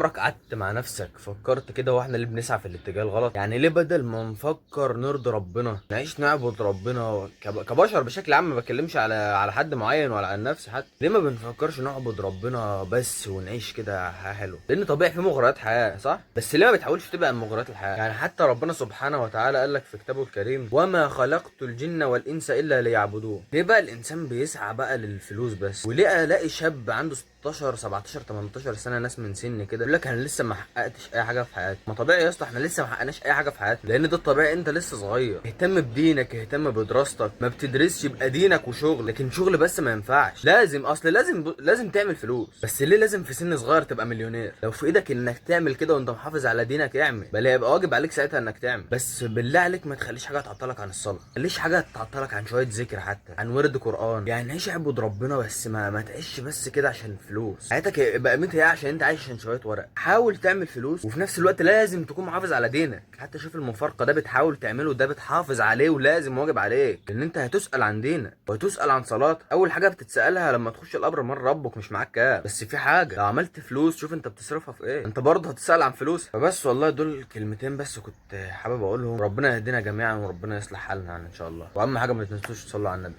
عمرك قعدت مع نفسك فكرت كده واحنا اللي بنسعى في الاتجاه الغلط؟ يعني ليه بدل ما نفكر نرضي ربنا نعيش نعبد ربنا كبشر بشكل عام، ما بتكلمش على حد معين ولا على نفسي حتى، ليه ما بنفكرش نعبد ربنا بس ونعيش كده حياة حلوة؟ لان طبيعي في مغريات حياة، صح؟ بس ليه ما بتحاولش تبقى من مغريات الحياة؟ يعني حتى ربنا سبحانه وتعالى قال لك في كتابه الكريم: وما خلقت الجن والانس الا ليعبدون. ليه بقى الانسان بيسعى بقى للفلوس بس؟ وليه الاقي شاب عنده 16 17 18 سنه، ناس من سن كده، يقول لك انا لسه ما حققتش اي حاجة في حياتي؟ ما طبيعي يا اسطى، احنا لسه ما حققناش اي حاجة في حياتنا، لان ده الطبيعي. انت لسه صغير، اهتم بدينك، اهتم بدراستك. ما بتدرسش يبقى دينك وشغل، لكن شغل بس ما ينفعش. لازم اصل لازم لازم تعمل فلوس، بس ليه لازم في سن صغير تبقى مليونير؟ لو في ايدك انك تعمل كده وانت محافظ على دينك اعمل، بل هيبقى واجب عليك ساعتها انك تعمل. بس بالله عليك ما تخليش حاجة تعطلك عن الصلاه، ما تخليش حاجة تعطلك عن شوية ذكر، حتى عن ورد قران. يعني عيش اعبد ربنا بس، ما تعيش بس كده عشان فلوس. حياتك يبقى قيمتها ايه عشان انت عايش عشان شوية ورق؟ حاول تعمل فلوس وفي نفس الوقت لازم تكون محافظ على دينك. حتى شوف المفارقة، ده بتحاول تعمله ده بتحافظ عليه، ولازم واجب عليك لان انت هتسال عن دينك وهتسال عن صلاتك. اول حاجة بتتسالها لما تخش القبر من ربك، مش معاك كام. بس في حاجة، لو عملت فلوس شوف انت بتصرفها في ايه، انت برضه هتسال عن فلوس. فبس والله دول كلمتين بس كنت حابب اقولهم. ربنا يهدينا جميعا وربنا يصلح حالنا يعني ان شاء الله. واهم حاجة ما تنسوش تصلوا على النبي.